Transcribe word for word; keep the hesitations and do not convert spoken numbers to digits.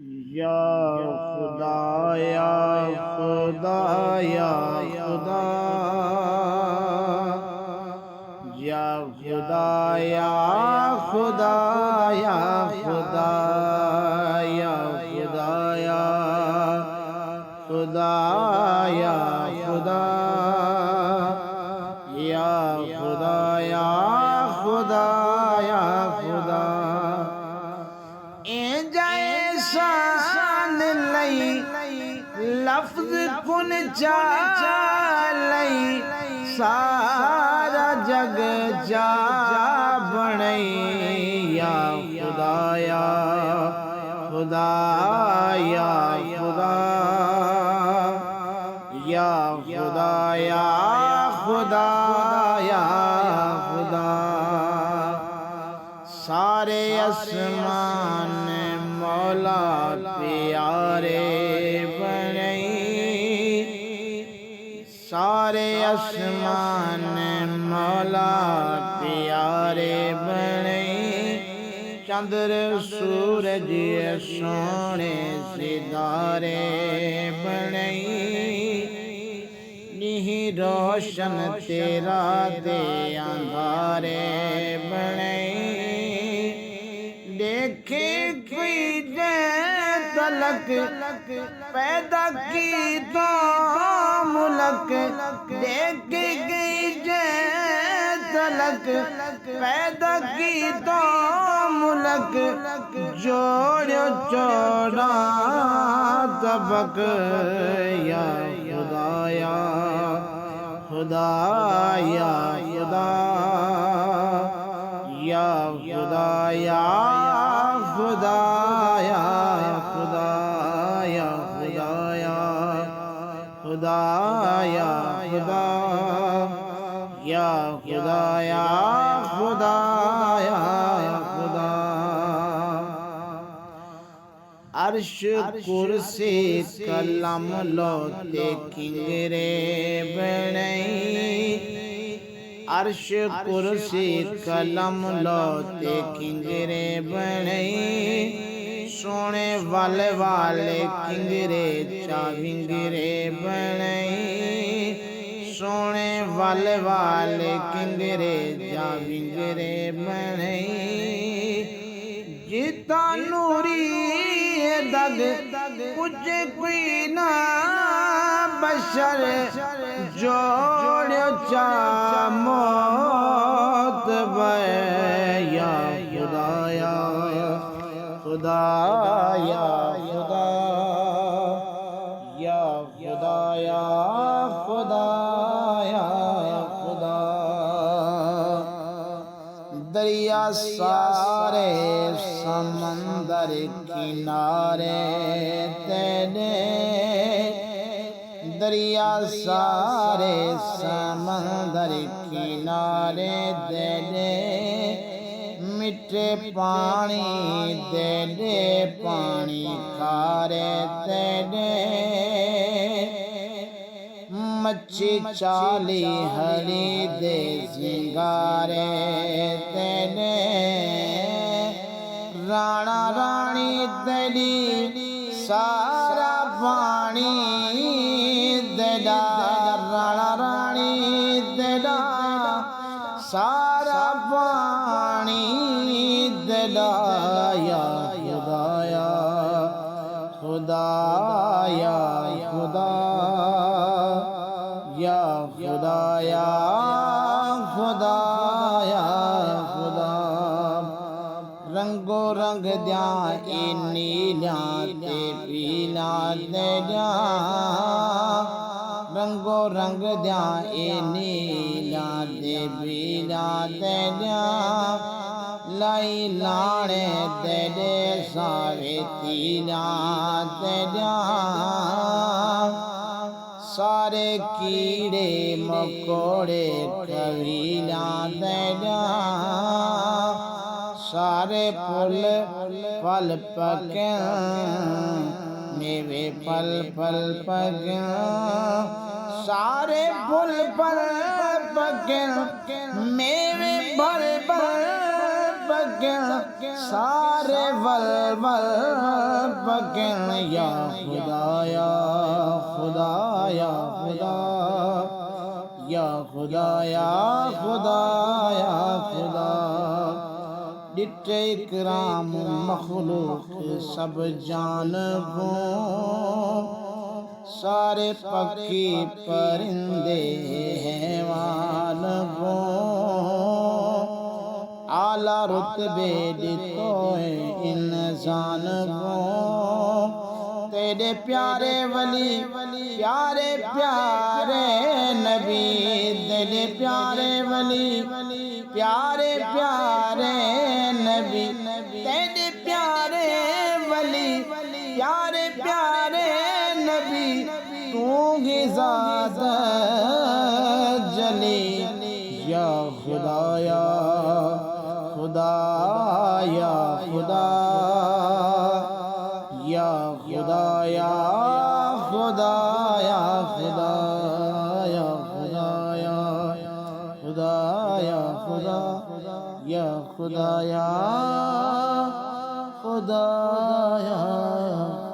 یا خدا، یا خدا، یا خدا، یا خدا، یا خدا، یا خدا، یا خدا، یا خدا، یا خدا، یا خدا، یا خدا، یا خدا۔ اینجھا احسان لئی لفظ کن چا لئی، سارا جگ جا بݨئی۔ یا خدا، یا خدا، یا خدا، یا خدا، یا خدا، یا خدا۔ سارے اسمان مولا پیارے بݨئی، سارے اسمان مولا پیارے بݨئی، چندر سورج سوہݨے ستارے بݨئی۔ ݙینہہ روشن تے رات اندھارے بݨئی۔ ݙیکھے کوئی جئیں تلک پیدا کیتوں ملک، ݙیکھے کوئی جئیں تلک پیدا کیتوں ملک، جوڑیو چوݙاں طبق۔ یا خدا، یا خدا، یا خدا، یا خدا، یا خدا، یا خدا، یا خدا، یا خدا، یا خدا، یا خدا، یا خدا، یا خدا۔ عرش، کرسی، قلم لوتے کنگرے بݨئی۔ عرش، کرسی، قلم لوتے کنگرے بݨئی۔ سوہݨے ول والے کنگرے چا ونگرے بݨئی۔ سوہݨے ول والے کنگرے چا ونگرے بݨئی۔ جتھاں نوری دڳ پڄے کوئی نہ بشر، جوڑیو چا معتبر۔ یا خدا، یا خدا، یا خدا، یا خدا، یا خدا، یا خدا۔ دریا سارے سمندر کنارے تیݙے، دریا سارے سمندر کنارے تیݙے، مٹھے پاݨی تیݙے، پاݨی کھارے تیݙے۔ مچھی چالی ہڑی دے سنگارے تیݙے، راݨا راݨی تیݙی سارا پاݨی تیݙا، راݨا راݨی تیݙا سارا پاݨی تیݙا۔ یا خدا، یا خدا، یا خدا، یا خدا، یا خدا، یا خدا۔ رنگو رنگ دیاں اے نیلیاں تے پیلاں تیݙیاں، رنگو رنگ دیاں اے نیلیاں تے پیلاں تیݙیاں، لائی لاݨے تیݙے ساوے تیلاں تیݙیاں۔ سارے کیڑے مکوڑے کویلاں تیݙیاں، سارے پھل پھل پکن، میوے پھل پھل پکن، سارے پھل پھل پکن، میوے پھل پھل پکن۔ سارے ول ول پکن، یا خدا، یا خدا، یا خدا، یا خدا، یا خدا، یا خدا۔ ݙٹھے اکرام مخلوق سب جان گوں، سارے پکھی پرندے حیوان گوں، اعلیٰ رتبے ݙتوئے انسان گوں۔ تیݙے پیارے ولی، پیارے پیارے نبی، تیݙے پیارے ولی، پیارے پیارے نبی، تیݙے پیارے ولی، پیارے پیارے نبی، توں ہی زیادہ جلی۔ یا خدا، یا خدا، یا خدا، یا خدا، یا خدا، یا خدا، یا خدا، یا خدا، یا خدا، یا خدا، یا خدا، یا